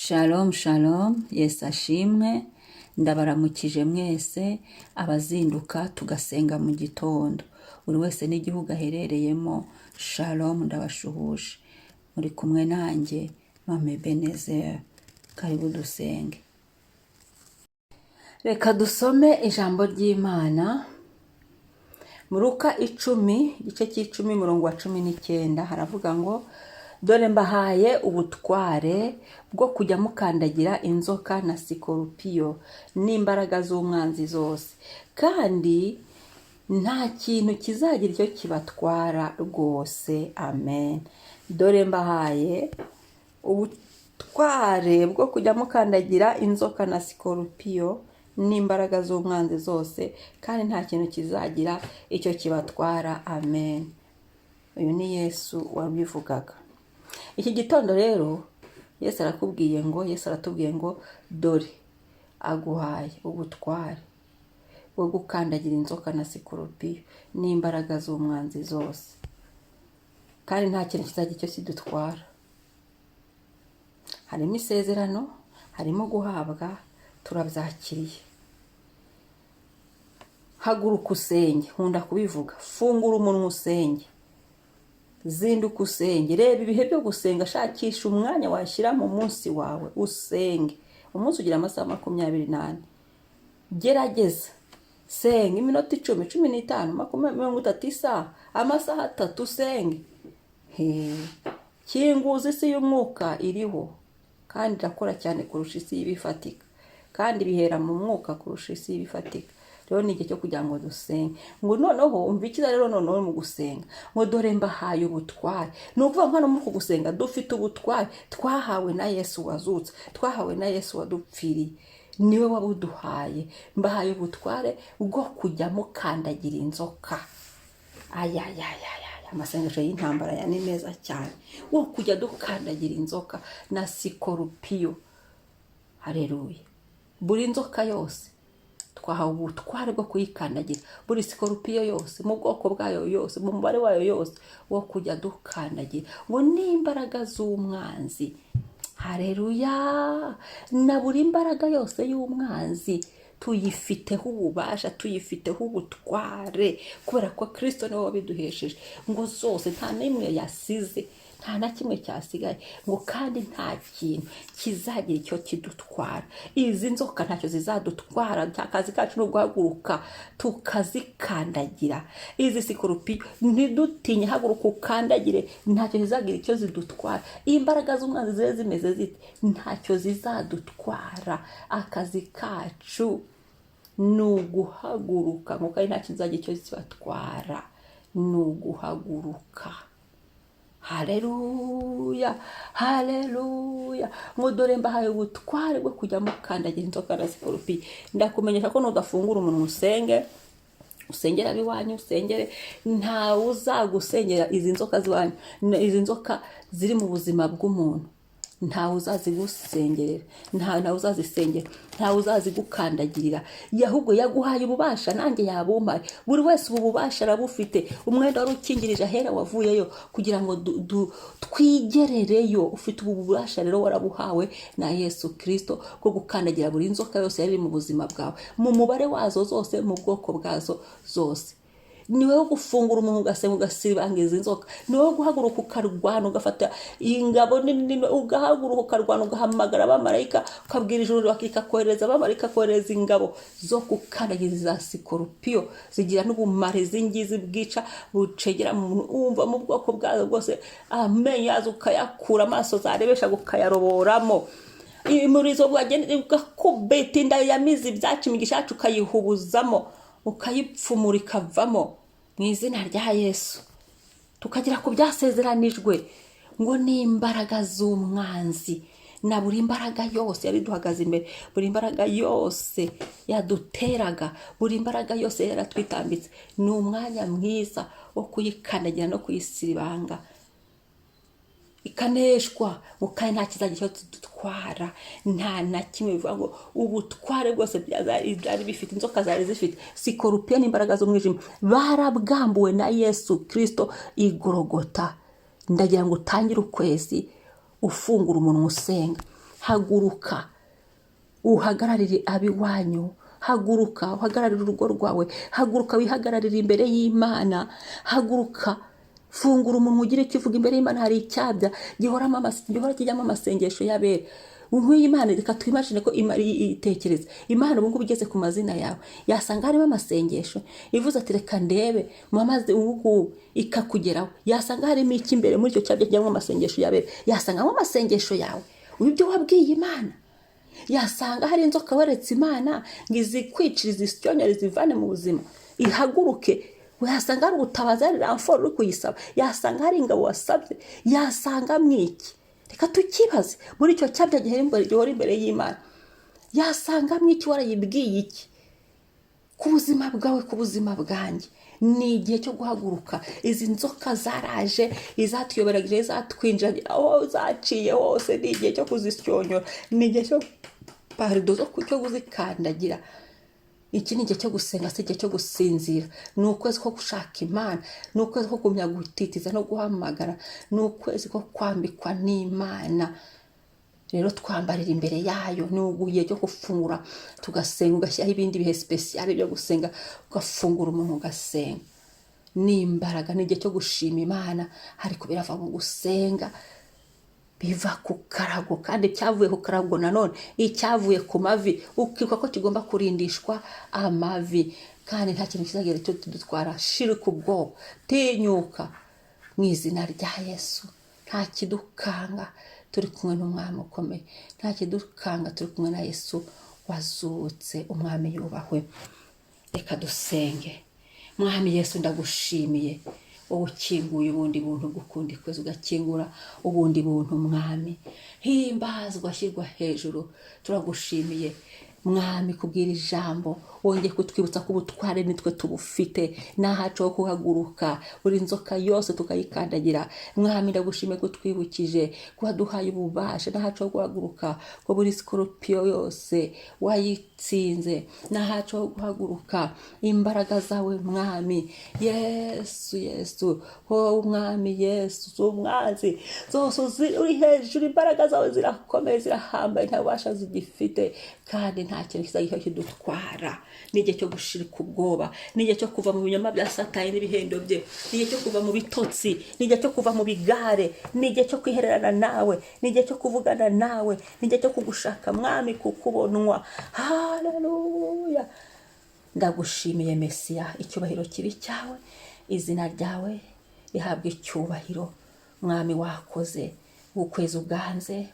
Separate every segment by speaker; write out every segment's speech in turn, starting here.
Speaker 1: Shalom shalom, Yesu ashimwe, ndabaramukije mwese abazinduka tugasenga mu gitondo. Buri wese n'igihugu aherereyemo, shalom, ndabashuhuje. Muri kumwe nanjye, Mama Ebenezer. Karibu dusenge. Reka dusome ijambo ry'Imana. Mu Luka 10, igice cy'10, umurongo wa 19, haravuga ngo: "Dore mbahaye ubutware bwo kujya mukandagira inzoka na sikorupiyo n'imbaraga z'umwanzi zose, kandi nta kintu kizagira icyo kibatwara rwose." Amen. Dore mbahaye ubutware bwo kujya mukandagira inzoka na sikorupiyo n'imbaraga z'umwanzi zose, kandi nta kintu kizagira icyo kibatwara. Amen. Uyu ni Yesu wabivugaga. Iki gitondo rero Yesu arakubwiye ngo, Yesu aratubwiye ngo dore aguhaye ubutware bwo gukandagira inzoka na sikorupiyo n'imbaraga z'umwanzi zose, kandi nta kintu kizagira icyo kidutwara. Harimo isezerano, harimo guhabwa, turabyakiriye. Haguruka usenge, nkunda kubivuga, fungura umunwa usenge, zinduka usenge, reba ibihe byo gusenga, shakisha umwanya washyira mu munsi wawe usenge. Umunsi ugira amasaha 24. Gerageza senga iminota 10, 15, 20, 30, isaha, amasaha 3 usenge. Kinguza isi y'umwuka, iriho kandi irakora cyane kurusha isi y'ibifatika, kandi bihera mu mwuka kurusha isi y'ibifatika. Rero ni igihe cyo kugira ngo dusenge. Ngo noneho umva icyiza rero noneho mu gusenga, ngo dore mbahaye ubutware. Ni ukuvuga ngo hano muri uku gusenga dufite ubutware twahawe na Yesu wazutse, twahawe na Yesu wadupfiriye, niwe wabuduhaye. Mbahaye ubutware bwo kujya mukandagira inzoka. Ayayayaya, amasengesho y'intambara ya ni meza cyane, wo kujya dukandagira inzoka na sikorupiyo. Hareruya! Buri nzoka yose twahawe ubutware bwo kuyikandagira, buri sikorupiyo yose mu bwoko bwayo yose, mu mubare wayo yose, wo kujya dukandagira, ngo n'imbaraga z'umwanzi. Hareruya! Na buri mbaraga yose y'umwanzi tuyifiteho ububasha, tuyifiteho ubutware, kubera ko Kirisito niwe wabiduhesheje. Ngo zose, nta n'imwe yasize, nta na kimwe cyasigaye, ngo kandi nta kintu kizagira icyo kidutwara. Izi nzoka ntacyo zizadutwara. Akazi kacu ni uguhaguruka tukazikandagira. Izi sikorupiyo ntidutinye, haguruka ukandagire, ntacyo zizagira icyo zidutwara. Imbaraga z'umwanzi zibe zimeze zite, ntacyo zizadutwara. Akazi kacu ni uguhaguruka, ngo kandi nta kizagira icyo kibatwara, ni uguhaguruka. Haleluya, haleluya! Ngo dore mbahaye ubutware bwo kujya mukandagira inzoka na sikorupiyo. Ndakumenyesha ko nudafungura umunwa usenge, usengera ab'iwanyu, usengere, ntawe uzagusengera. Izi nzoka z'iwanyu, izi nzoka ziri mu buzima bw'umuntu, ntawe uzazigusengerera, ntawe uzazisengera, ntawe uzazigukandagirira. Ahubwo yaguhaye ububasha, nanjye yabumpaye. Buri wese ubu bubasha arabufite. Umwenda wari ukingirije ahera wavuyeyo kugira ngo twigerereyo. Ufite ubu bubasha rero, warabuhawe na Yesu Kirisito, bwo gukandagira buri nzoka yose yari iri mu buzima bwawe, mu mubare wazo zose, mu bwoko bwazo zose. Ni wowe gufungura umuntu ugasenga, ugasibanga izi nzoka. Ni wowe guhaguruka ukarwana, ugafata ingabo nini, ugahaguruka ukarwana, ugahamagara abamarayika, ukabwira ijuru bakikakohereza abamarayika, kohereza ingabo zo gukandagiza za sikorupiyo. Zigira n'ubumara izi ngizi, bwica, bucegera mu muntu, wumva mu bwoko bwazo bwose. Amenyo yazo ukayakura, amaso zarebesha ukayaroboramo, umurizo wagenda ugakubita inda yamize ibyacu, imigisha yacu ukayihubuzamo, ukayipfumura ikavamo, mu izina rya Yesu. Tukagera ku byasezeranijwe. Ngo n'imbaraga z'umwanzi na buri mbaraga yose yari duhagaze imbere, buri mbaraga yose yaduteraga, buri mbaraga yose yaratwitambitse, ni umwanya mwiza wo kuyikandagira no kuyisibanga, ikaneshwa, ngo kandi nta kizajya cyo dutwara, nta na kimwe. Bivuga ngo ubutware bwose byari bifite, inzoka zari zifite, sikorupiyo n'imbaraga z'umwijima, barabwambuwe na Yesu Kirisito igorogota. Ndagira ngo utangire ukwezi ufungura umunwa usenga. Haguruka uhagararire ab'iwanyu, haguruka uhagararire urugo rwawe, haguruka wihagararire imbere y'Imana, haguruka fungura umunwa ugire icyo uvuga imbere y'Imana. Hari icyabya gihora kijyamo amasengesho y'abera. Nk'iyi Imana, reka twimagine ko itekereza Imana ubu ngubu igeze ku mazina yawe, yasanga harimo amasengesho ivuze ati reka ndebe mu mazi ubu ngubu, ikakugeraho, yasanga harimo iki imbere muri icyo cyabya kijyamo amasengesho y'abera? Yasangamo amasengesho yawe, ibyo wabwiye Imana. Yasanga hari inzoka weretse Imana ngo izikwicire, izisyonyore, izivane mu buzima, ihaguruke. Yasanga hari ubutabazi, hari renfort uri kuyisaba. Yasanga hari ingabo wasabye. Yasangamo iki? Reka tukibaze. Muri icyo cyabya gihora imbere y'Imana, yasangamo iki? Warayibwiye iki ku buzima bwawe, ku buzima bwanjye? Ni igihe cyo guhaguruka. Izi nzoka zaraje, izatuyoberagije, izatwinjira aho zaciye hose, ni igihe cyo kuzisyonyora, ni igihe cyo parido cyo kuzikandagira. Iki ni igihe cyo gusenga, si igihe cyo gusinzira. Ni ukwezi ko gushaka Imana, ni ukwezi ko kugumya gutitiza no guhamagara, ni ukwezi ko kwambikwa n'Imana. Rero twambarira imbere yayo. Ni igihe cyo gufungura tugasenga, ugashyiraho ibindi bihe spécial byo gusenga, ugafungura umuntu ugasenga. Ni imbaraga, ni igihe cyo gushima Imana, ariko birava mu gusenga, biva ku karago. Kandi cyavuye ku karago nanone, icyavuye ku mavi, ukibuka ko kigomba kurindishwa amavi, kandi nta kintu kizagera icyo tudutwara. Shirika ubwoba, tinyuka mu izina rya Yesu. Nta kidukanga, turi kumwe n'Umwami ukomeye. Nta kidukanga, turi kumwe na Yesu wazutse. Umwami yubahwe. Reka dusenge. Mwami Yesu, ndagushimiye wowe ukinguye ubundi buntu bw'ukundi kwezi, ugakingura ubundi buntu. Mwami, himbazwa, ashyirwa hejuru. Turagushimiye Mwami kubwira ijambo wongeye kutwibutsa ko ubutware nitwe tubufite, n'ahacu ho kuhaguruka, buri nzoka yose tukayikandagira. Mwami, ndagushimiye ko utwibukije ko waduhaye ububasha n'ahacu ho guhaguruka, ko buri sikorupiyo yose wayitsinze, n'ahacu ho guhaguruka. Imbaraga zawe Mwami Yesu, Yesu wowe Umwami Yesu z'umwanzi zose uri hejuru. Imbaraga zawe zirakomeye, zirahambaye, nta bubasha zigifite, kandi nta kintu kizajya kidutwara. Ni igihe cyo gushirika ubwoba, ni igihe cyo kuva mu binyoma bya Satani n'ibihendo bye, ni igihe cyo kuva mu bitotsi, ni igihe cyo kuva mu bigare, ni igihe cyo kwihererana nawe, ni igihe cyo kuvugana nawe, ni igihe cyo kugushaka Mwami, kukubonwa. Haleluya! Ndagushimiye Mesiya. Icyubahiro kibi cyawe, izina ryawe rihabwa icyubahiro. Mwami, wakoze ukwezi uganze,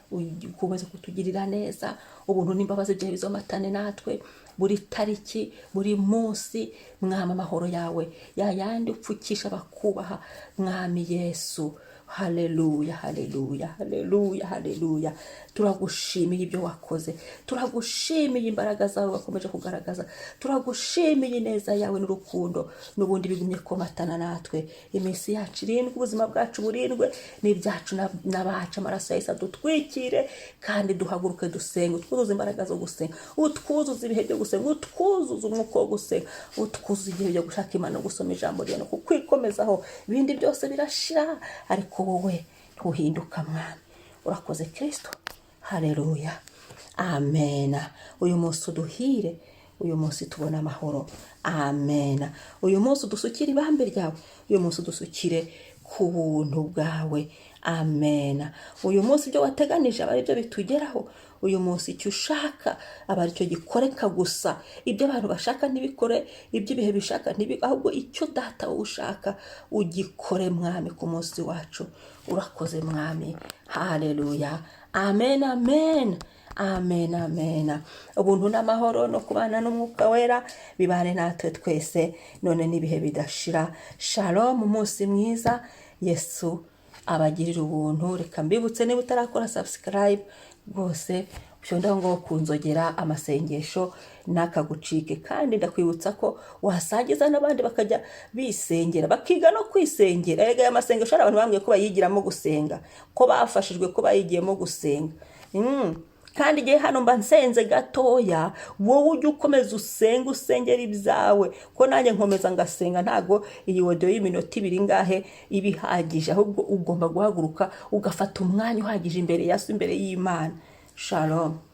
Speaker 1: ukomeze kutugirira neza. Ubuntu n'imbabazi byawe bizomatane natwe buri tariki, buri munsi. Mwami, amahoro yawe yayandi upfukisha abakubaha. Mwami Yesu, haleluya, haleluya, haleluya, haleluya! Turagushimiye ibyo wakoze, turagushimiye imbaraga zawe wakomeje kugaragaza, turagushimiye ineza yawe n'urukundo n'ubundi bigumye komatana natwe iminsi yacu irindwi. Ubuzima bwacu burindwe n'ibyacu n'abacu, amaraso ya Yesu adutwikire, kandi duhaguruke dusenga. Utwuzuze imbaraga zo gusenga, utwuzuze ibihe byo gusenga, utwuzuze umwuka wo gusenga, utwuzuze igihe byo gushaka Imana no gusoma ijambo ryawe no kukwikomezaho. Ibindi byose birashira, ariko wowe ntuhinduka. Mwami, urakoze Kirisito. Haleluya, amena. Uyu munsi uduhire, uyu munsi tubona amahoro. Amena. Uyu munsi udusukire ibambe ryawe, uyu munsi udusukire ku buntu bwawe. Amena. Uyu munsi ibyo wateganije aba aribyo bitugeraho. Uyu munsi icyo ushaka aba aricyo gikoreka gusa. Ibyo abantu bashaka ntibikore, ibyo ibihe bishaka ntibi, ahubwo icyo Data wowe ushaka ugikore Mwami ku munsi wacu. Urakoze Mwami. Haleluya, amen, amen, amen, amen. Ubuntu n'amahoro no kubana n'Umwuka Wera bibane natwe twese none n'ibihe bidashira. Shalom, umunsi mwiza. Yesu abagirira ubuntu. Reka mbibutse, niba utarakora subscribe rwose, ushondaho ngo kunzogera, amasengesho ntakagucike. Kandi ndakwibutsa ko wasangiza n'abandi bakajya bisengera, bakiga no kwisengera. Erega aya masengesho hari abantu bambwiye ko bayigiramo gusenga, ko bafashijwe, ko bayigiyemo gusenga. Kandi igihe hano mba nsenze gatoya, wowe ujye ukomeza usenge, usengera ibyawe, ko nanjye nkomeza ngasenga. Ntago iyi audio y'iminota 2 ngahe iba ihagije, ahubwo ugomba guhaguruka ugafata umwanya uhagije imbere ya so, imbere y'Imana. Shalom.